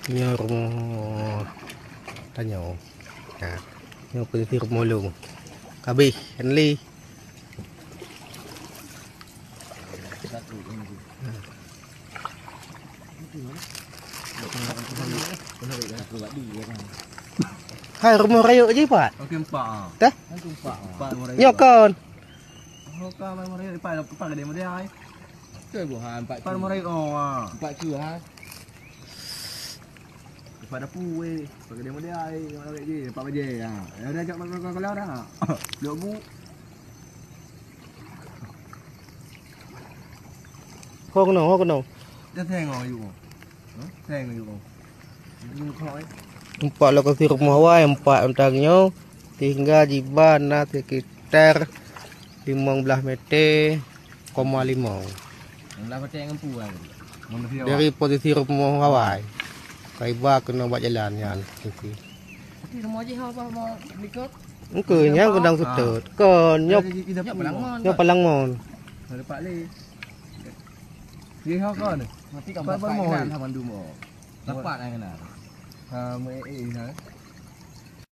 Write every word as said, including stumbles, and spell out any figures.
Nyoe rumoh tanyoe. Ha. Nyoe posisi rumoh lôn. Kabeh, Henli. Hai, rumoh rayeuk jih, Pat? Okey, empat, ah. Tah? Empat, ah. Empat rumoh rayeuk. Nyoe kon. Oh, ka rumoh rayeuk, empat, empat gede model ai. Ke buhan empat. Empat rumoh rayeuk, oh, ah. Empat ke, ha? Empat dapu, weh. Empat gede model ai, empat gede, empat baje, ha. Ya udah, jak makan kalau dah. Lok bu. Ho keunoe, ho keunoe. Dah tengok yuk. Huh? Tengok yuk. Yuk kau, eh. Empat lokasi rumoh awai, empat mantong nyoe. Tinggai jiban na sekitar limong blaih meter koma limong. Limong blaih meter ngon pu kan. Dari posisi rumoh awai. Kaiba keunoe bak jalan nyan. Tapi rumoh jih apa mau likot? Engke nyang keudang seutôt. Kon nyoe. Nyoe Palang Mon. Nyoe Palang Mon. Ada Pak Lé. Ye, ha, kon. Mati kan Pak Pat Mon. Kenal sama Dum, oh. Dapat ai kenal. Ha, me, eh, ha.